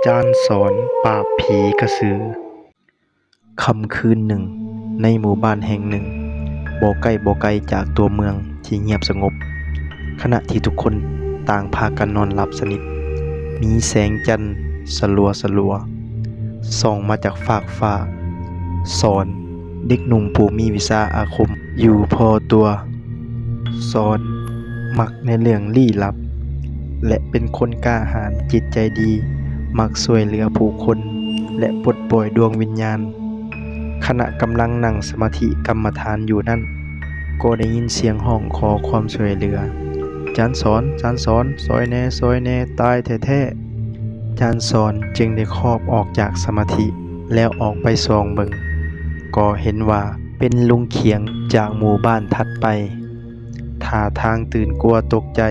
ຈານສອນປາບຜີກະສື. ຄ່ຳຄືນໜຶ່ງ, ໃນໝູ່ບ້ານແຫ່ງໜຶ່ງ ບໍ່ໃກ້ບໍ່ໄກຈາກຕົວເມືອງທີ່ງຽບສະຫງົບ, ຂະນະທີ່ທຸກຄົນຕ່າງພາກັນນອນຫຼັບສະໜິດ, ມີແສງຈັນສະຫຼົວໆ ສ່ອງມາຈາກຟາກຟ້າ. ສອນ, ເດັກໜຸ່ມຜູ້ມີວິຊາອາຄົມຢູ່ພໍຕົວ. ສອນ ມັກໃນເລື່ອງລີ້ລັບ ແລະ ເປັນຄົນກ້າຫານ, ຈິດໃຈດີ, ມັກຊ່ວຍເຫຼືອຜູ້ຄົນ ແລະ ປົດປ່ອຍດວງວິນຍານ. ຂະນະກຳລັງນັ່ງສະມາທິກຳມະຖານຢູ່ນັ້ນ, ກໍໄດ້ຍິນສຽງຮ້ອງຂໍຄວາມຊ່ວຍເຫຼືອ, ຈານສອນ, ຈານສອນ, ຊ່ອຍແດ່, ຊ່ອຍແດ່, ຕາຍແທ້ໆ. ຈານສອນຈຶ່ງໄດ້ຄອບອອກຈາກສະມາທິ ແລ້ວອອກໄປສ່ອງເບິ່ງ, ກໍເຫັນວ່າເປັນລຸງຂຽງຈາກໝູ່ບ້ານຖັດໄປ, ທ່າທາງຕື່ນກົວຕົກໃຈ.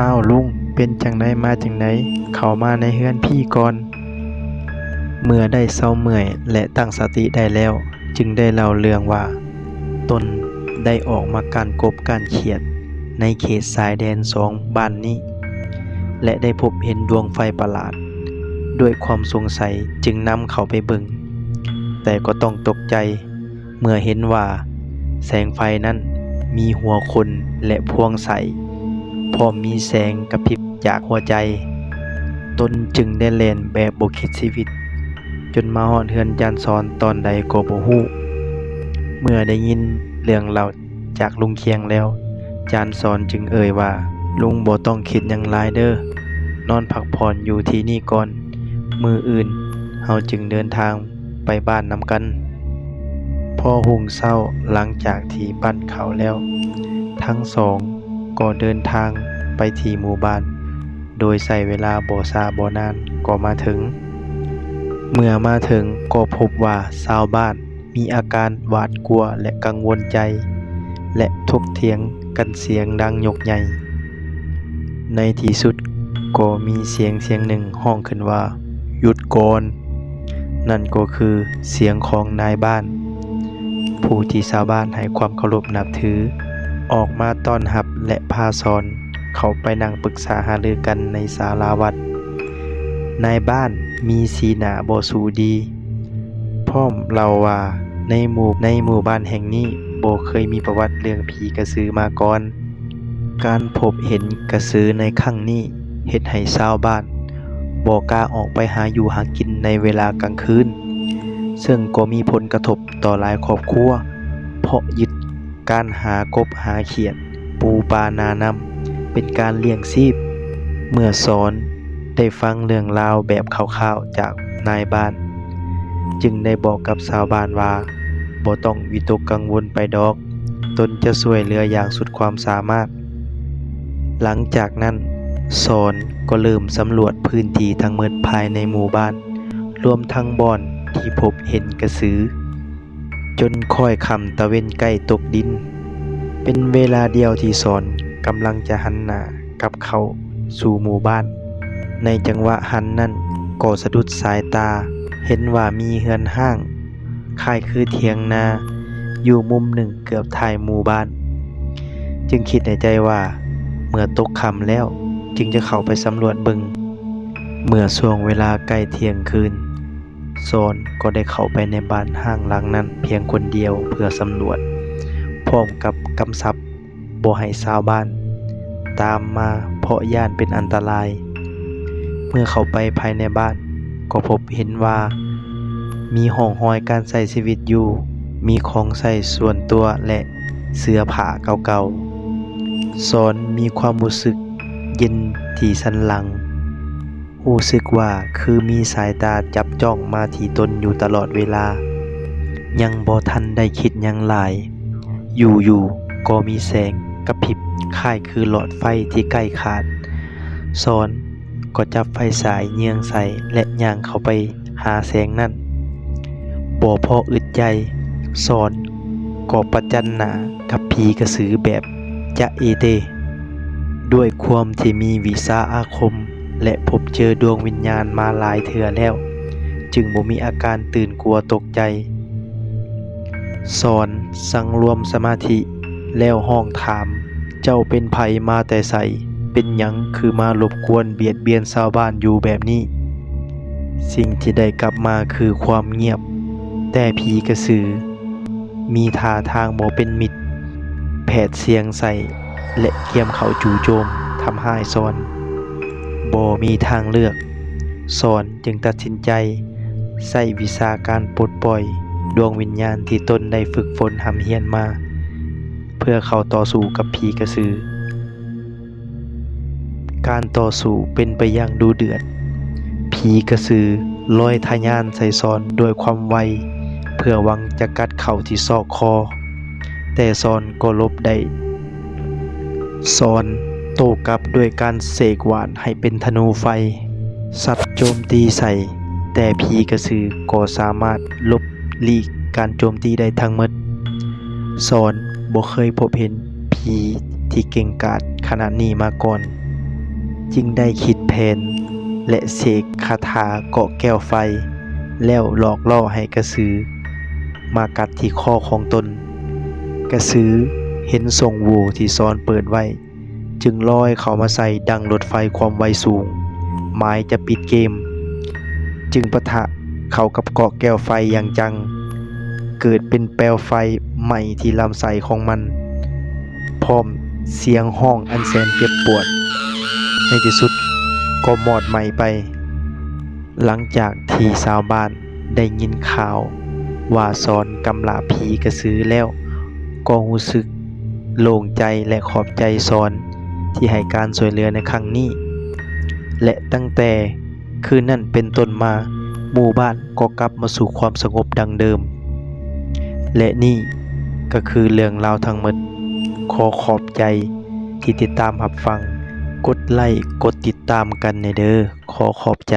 ອ້າວ ລຸງ, ເປັນຈັ່ງໃດ ມາຈັ່ງໃດ? ເຂົ້າມາໃນເຮືອນພີ່ກ່ອນ. ເມື່ອໄດ້ເຊົາເມື່ອຍ ແລະ ຕັ້ງສະຕິໄດ້ແລ້ວ, ຈຶ່ງໄດ້ເລົ່າເລື່ອງວ່າ ຕົນໄດ້ອອກມາກ້ານກົບກ້ານຂຽດໃນເຂດຊາຍແດນສອງບ້ານນີ້ ແລະ ໄດ້ພົບເຫັນດວງໄຟປະຫຼາດ. ດ້ວຍຄວາມສົງໄສຈຶ່ງນຳເຂົ້າໄປເບິ່ງ, ແຕ່ກໍຕ້ອງຕົກໃຈເມື່ອເຫັນວ່າແສງໄຟນັ້ນມີຫົວຄົນ ແລະ ພວງໃສ ພ້ອມມີແສງກະພິບຈາກຫົວໃຈ. ຕົນຈຶ່ງໄດ້ແລ່ນແບບບໍ່ຄິດຊີວິດ ຈົນມາຮອດເຮືອນຈານສອນຕອນໃດກໍບໍ່ຮູ້. ເມື່ອໄດ້ຍິນເລື່ອງເລົ່າຈາກລຸງຂຽງແລ້ວ, ຈານສອນຈຶ່ງເອີ່ຍວ່າ, ລຸງບໍ່ຕ້ອງຄິດຫຍັງຫຼາຍເດີ້, ນອນພັກຜ່ອນຢູ່ທີ່ນີ້ກ່ອນ, ມື້ອື່ນເຮົາຈຶ່ງເດີນທາງໄປບ້ານນຳກັນ. ພໍຮຸ່ງເຊົ້າ, ຫຼັງຈາກທີ່ປັ້ນເຂົ້າແລ້ວ, ທັງສອງກໍເດີນທາງໄປທີ່ໝູ່ບ້ານ. ໂດຍໃຊ້ເວລາບໍ່ຊ້າບໍ່ນານກໍມາເຖິງ. ເມື່ອມາເຖິງກໍພົບວ່າຊາວບ້ານມີອາການຫວາດກົວ ແລະ ກັງວົນໃຈ ແລະ ຖົກຖຽງກັນສຽງດັງຍົກໃຫຍ່. ໃນທີ່ສຸດກໍມີສຽງສຽງໜຶ່ງຮ້ອງຂຶ້ນວ່າ, ຢຸດກ່ອນ! ນັ້ນກໍຄືສຽງຂອງນາຍບ້ານ ຜູ້ທີ່ຊາວບ້ານໃຫ້ຄວາມເຄົາລົບນັບຖື ອອກມາຕ້ອນຮັບ ແລະ ພາສອນເຂົ້າໄປນັ່ງປຶກສາຫາລືກັນໃນສາລາວັດ. ນາຍບ້ານມີສີໜ້າບໍ່ສູ້ດີ ພ້ອມເລົ່າວ່າ ໃນໝູ່ ໃນໝູ່ບ້ານແຫ່ງນີ້ບໍ່ເຄີຍມີປະຫວັດເລື່ອງຜີກະສືມາກ່ອນ. ການພົບເຫັນກະສືໃນຄັ້ງນີ້ ເຮັດໃຫ້ຊາວບ້ານບໍ່ກ້າອອກໄປຫາຢູ່ຫາກິນໃນເວລາກາງຄືນ, ເຊິ່ງກໍມີຜົນກະທົບຕໍ່ຫຼາຍຄອບຄົວ ເພາະຍຶດການຫາກົບຫາຂຽດ, ປູປາໜ້ານ້ຳ ເປັນການລ້ຽງຊີບ. ເມື່ອສອນໄດ້ຟັງເລື່ອງລາວແບບຄ່າວໆຈາກນາຍບ້ານ, ຈຶ່ງໄດ້ບອກກັບຊາວບ້ານວ່າ, ບໍ່ຕ້ອງວິຕົກກັງວົນໄປດອກ. ຕົນຈະຊ່ວຍເຫຼືອຢ່າງສຸດຄວາມສາມາດ. ຫຼັງຈາກນັ້ນ, ສອນກໍເລີ່ມສຳຫຼວດພື້ນທີ່ທັງໝົດພາຍໃນໝູ່ບ້ານ, ລວມທັງບ່ອນທີ່ພົບເຫັນກະສື, ຈົນຄ້ອຍຄ່ຳຕາເວັນໃກ້ຕົກດິນ. ເປັນເວລາດຽວທີ່ສອນກຳລັງຈະຫັນໜ້າກັບເຂົ້າສູ່ໝູ່ບ້ານ. ໃນຈັງຫວະຫັ້ນນັ້ນກໍສະດຸດສາຍຕາ, ເຫັນວ່າມີເຮືອນຮ້າງ ຄ້າຍຄືຖຽງນາ ຢູ່ມຸມໜຶ່ງເກືອບທ້າຍໝູ່ບ້ານ, ຈຶ່ງຄິດໃນໃຈວ່າ ເມື່ອຕົກຄ່ຳແລ້ວຈຶ່ງຈະເຂົ້າໄປສຳຫຼວດເບິ່ງ. ເມື່ອຊ່ວງເວລາໃກ້ທ່ຽງຄືນ, ສອນກໍໄດ້ເຂົ້າໄປໃນບ້ານຮ້າງຫຼັງນັ້ນພຽງຄົນດຽວເພື່ອສຳຫຼວດ, ພ້ອມກັບກຳຊັບ ບໍ່ໃຫ້ຊາວບ້ານຕາມມາ ເພາະຢ້ານເປັນອັນຕະລາຍ. ເມື່ອເຂົ້າໄປພາຍໃນບ້ານ ກໍພົບເຫັນວ່າມີຮ່ອງຮອຍການໃຊ້ຊີວິດຢູ່, ມີຂອງໃຊ້ສ່ວນຕົວ ແລະ ເສື້ອຜ້າເກົ່າໆ. ສອນມີຄວາມຮູ້ສຶກເຢັນທີ່ສັນຫຼັງ. ຮູ້ສຶກວ່າຄືມີສາຍຕາຈັບຈ້ອງມາທີ່ຕົນຢູ່ຕະຫຼອດເວລາ. ຍັງບໍ່ທັນໄດ້ຄິດຫຍັງຫຼາຍ, ຢູ່ໆກໍມີແສງກະພິບຄ້າຍຄືຫຼອດໄຟທີ່ໃກ້ຂາດ. ສອນກໍຈັບໄຟສາຍເຍືອງໃສ່ ແລະ ຍ່າງເຂົ້າໄປຫາແສງນັ້ນ. ບໍ່ພໍອຶດໃຈ, ສອນກໍປະຈັນໜ້າ ກັບຜີກະສືແບບຈະເອເຕ. ດ້ວຍຄວາມທີ່ມີວິຊາອາຄົມ ແລະ ພົບເຈີດວງວິນຍານມາຫຼາຍເທື່ອແລ້ວ, ຈຶ່ງບໍ່ມີອາການຕື່ນກົວຕົກໃຈ. ສອນສັງລວມສະມາທິ ແລ້ວຮ້ອງຖາມ, ເຈົ້າເປັນໃຜມາແຕ່ໃສ? ເປັນຫຍັງຄືມາລົບກວນບຽດບຽນຊາວບ້ານຢູ່ແບບນີ້? ສິ່ງທີ່ໄດ້ກັບມາຄືຄວາມງຽບ, ແຕ່ຜີກະສືມີທ່າທາງບໍ່ເປັນມິດ, ແຜດສຽງໃສ່ ແລະ ກຽມເຂົ້າຈູ່ໂຈມທຳຮ້າຍຊອນ. ບໍ່ມີທາງເລືອກ, ຊອນຈຶ່ງຕັດສິນໃຈໃຊ້ວິຊາການປົດປ່ອຍດວງວິນຍານທີ່ຕົນໄດ້ຝຶກຝົນຮ່ຳຮຽນມາ ເພື່ອເຂົ້າຕໍ່ສູ້ກັບຜີກະສື. ການຕໍ່ສູ້ເປັນໄປຢ່າງດຸເດືອດ. ຜີກະສືລອຍທະຍານໃສ່ຊອນດ້ວຍຄວາມໄວ ເພື່ອຫວັງຈະກັດເຂົ້າທີ່ຊອກຄໍ, ແຕ່ຊອນກໍຫຼົບໄດ້. ຊອນໂຕ້ກັບດ້ວຍການເສກຫວານໃຫ້ເປັນທະນູໄຟ, ສັດໂຈມຕີໃສ່, ແຕ່ຜີກະສືກໍສາມາດຫຼົບຫຼີກການໂຈມຕີໄດ້ທັງໝົດ. ຊອນບໍ່ເຄີຍພົບເຫັນຜີທີ່ເກັ່ງກາດຂະໜາດນີ້ມາກ່ອນ, ຈຶ່ງໄດ້ຄິດແຜນ ແລະ ເສກຄາຖາເກາະແກ້ວໄຟ ແລ້ວຫຼອກລ່ອໃຫ້ກະສືມາກັດທີ່ຄໍຂອງຕົນ. ກະສືເຫັນຊ່ອງໂຫວ່ທີ່ຊອນເປີດໄວ້ ຈຶ່ງລອຍເຂົ້າມາໃສ່ດັ່ງລົດໄຟຄວາມໄວສູງ ໝາຍຈະປິດເກມ, ຈຶ່ງປະທະເຂົ້າກັບເກາະແກ້ວໄຟຢ່າງຈັງ, ເກີດເປັນແປວໄຟໄໝ້ທີ່ລຳໄສ້ຂອງມັນ ພ້ອມສຽງຮ້ອງອັນແສນເຈັບປວດ, ໃນທີ່ສຸດກໍມອດໄໝ້ໄປ. ຫຼັງຈາກທີ່ຊາວບ້ານໄດ້ຍິນຂ່າວວ່າຊອນກຳລາບຜີກະສືແລ້ວ ກໍຮູ້ສຶກໂລ່ງໃຈ ແລະ ຂອບໃຈຊອນທີ່ໃຫ້ການຊ່ວຍເຫຼືອໃນຄັ້ງນີ້ ແລະ ຕັ້ງແຕ່ຄືນນັ້ນເປັນຕົ້ນມາ ໝູ່ບ້ານກໍກັບມາສູ່ຄວາມສະຫງົບດັ່ງເດີມ. ແລະ ນີ້ກໍຄືເລື່ອງລາວທັງໝົດ. ຂໍຂອບໃຈທີ່ຕິດຕາມຮັບຟັງ. ກົດໄລ້ ກົດຕິດຕາມກັນແດ່ເດີ. ຂໍຂອບໃຈ.